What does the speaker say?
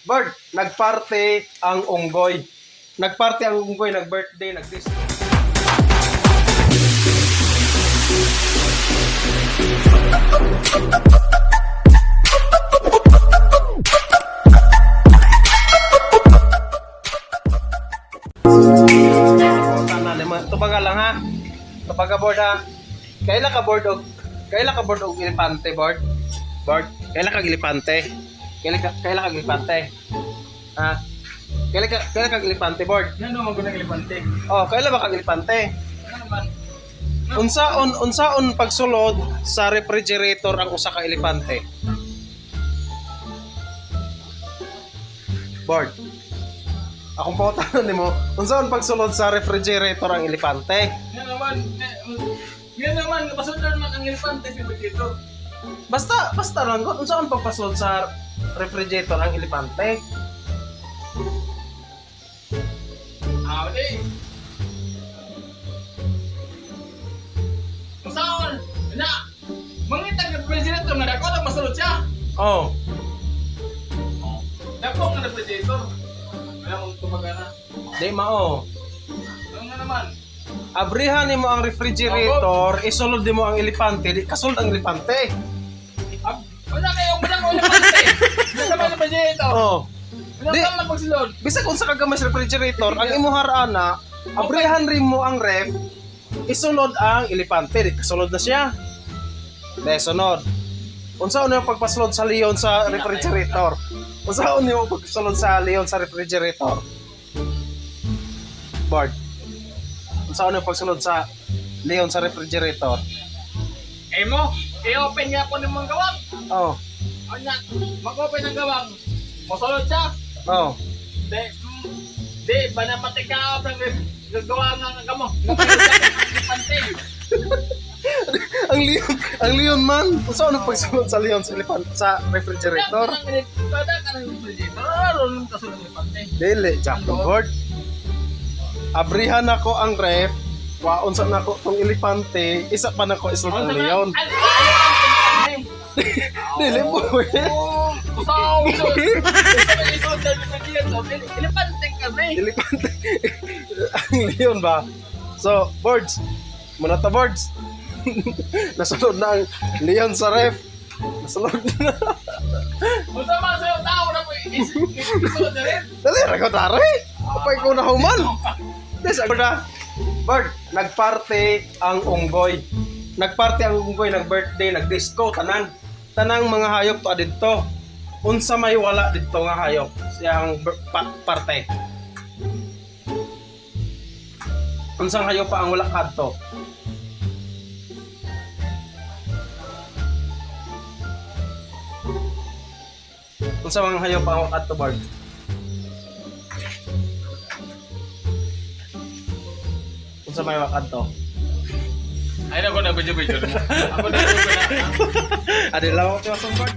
Bird, nagparte ang unggoy. Nagparte ang unggoy, nag-birthday, nag-disco. Tanan naman. Tubaga lang ha. Tubaga board ha. Kaila ka board og elepante board? Board. Kaila ka elepante? Kaila ka elepante? Ha? Kaila ka elepante board? Yan naman ko ng elepante. Oh, kaila ba ka elepante? Ano naman? Unsaon pagsulod sa refrigerator ang usa ka elepante? Board. Akong pangutanan nimo, unsaon pagsulod sa refrigerator ang elepante? Yan naman. Yan naman, pasundan man ang elepante sa dito. Basta lang gud, unsaon pagpasulod sa refrigerator ang elepante? Ah, di. Masaon, na. Mangitag ng presidente nga dako na masulod siya. Oh, Dako nga na presidente. Wala mong tumagana. di mao. Ano nga naman? Abrihan nimo ang refrigerator, isulod nimo ang elepante, di kasulod ang elepante. Ab, wala kayo, wala ko elepante. Wala naman ang presidente. Oh. Wala Di. pa man pagsulod. Bisag unsa ka gamay sa refrigerator, ang imong harana, abrihan rin mo ang ref, isulod ang elepante, di kasulod na siya. De, sunod. Unsa yung pagpasulod sa leon sa refrigerator? Unsa yung pagpasulod sa leon sa refrigerator? Board. Unsa yung pagsulod sa leon sa refrigerator? Eh mo, i-open nga po ng mga gawang. Oh. Ano, mag-open ang gawang. Masulod siya. Oh. Di, di, ba na matikaw ng gagawa nga ng gamo? Elepante. Ang leon man. Unsa yung pagsulod sa leon sa elepante sa refrigerator? Kada ka ng refrigerator, aron kasulod ng elepante. Dili, Jack board. Abrihan ako ang ref, waon sa nako tong elepante, isa pa nako isulod ang leon. Dili po. Usaw, Elepante kami. Elepante. Ang leon ba? So, boards. Muna ta boards. Nasulod na ang leon sa ref. Nasulod na. Unsa man sa'yo tao na po isulod na rin. Dali, ra ko tare. Apay ko na human. Des, na. Bird, nagparte ang unggoy. Nagparte ang unggoy, nag-birthday, nag-disco, tanan. Tanang mga hayop to didto. Unsa may wala didto nga hayop siyang parte. Unsang hayop pa ang wala kadto? Unsa mga hayop pa ang wala kadto, Bird? Unsa may wala kadto? Ay, nako na, video-video. Ako na, ako na. Adi lang ako sa Bird.